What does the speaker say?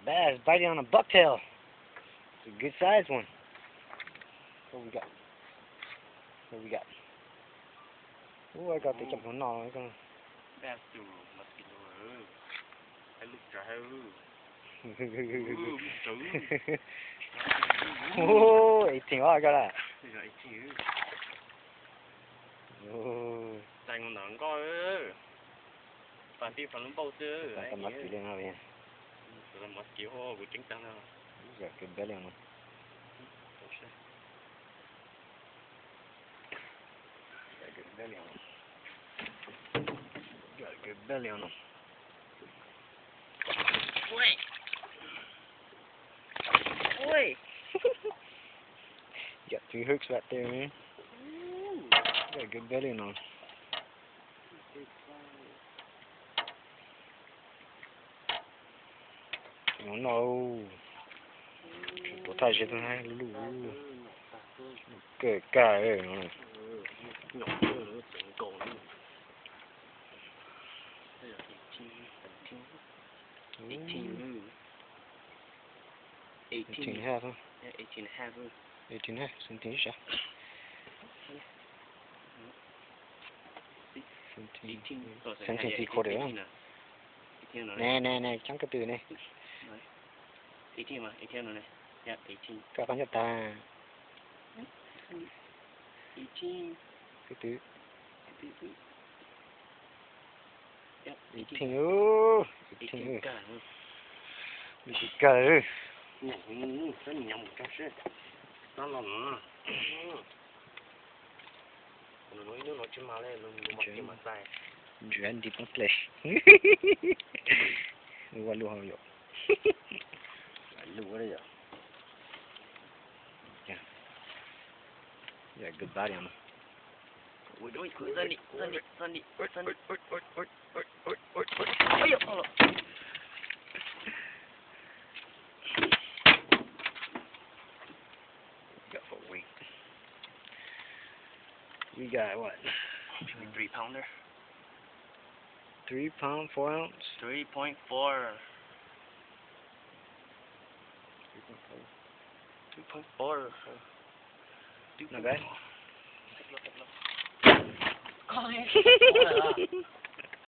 Bass biting on a bucktail. It's a good size one. What we got? What we got? Ua koj tes coj mus noj. Bass to mosquito. Ua, eighteen os koj lawm. Tais mus ntawm nkoj, pas tij pas lub npauj xwb. Tau mov kiv li no li. Mov kiv kuv ceeb tag no. Yog kawg npab li no. Yog kawg npab li no. Yog kawg npab li no. Ui. Ui. Got two hooks right there, man. Got a good belly on him. No, no. Tuav thaj zeb tag lub lub. Kawg kawg. Eighteen and a half, huh? Eighteen and a half, seventeen sab. Seventeen, seventeen three quarter. Nè, nè, nè, cov koj twm ne. Koj qhov ncauj tag. Koj twm. Eighteen, eighteen. Li kawg. Ntsuag nti poob ple. Ua luaj yom. Luaj yom. Yog goodbye no. Got four weeks. We got what? Should be three pounder. Three pound, four ounce? Three point four. Three point four. Not bad. Take a look, take a look.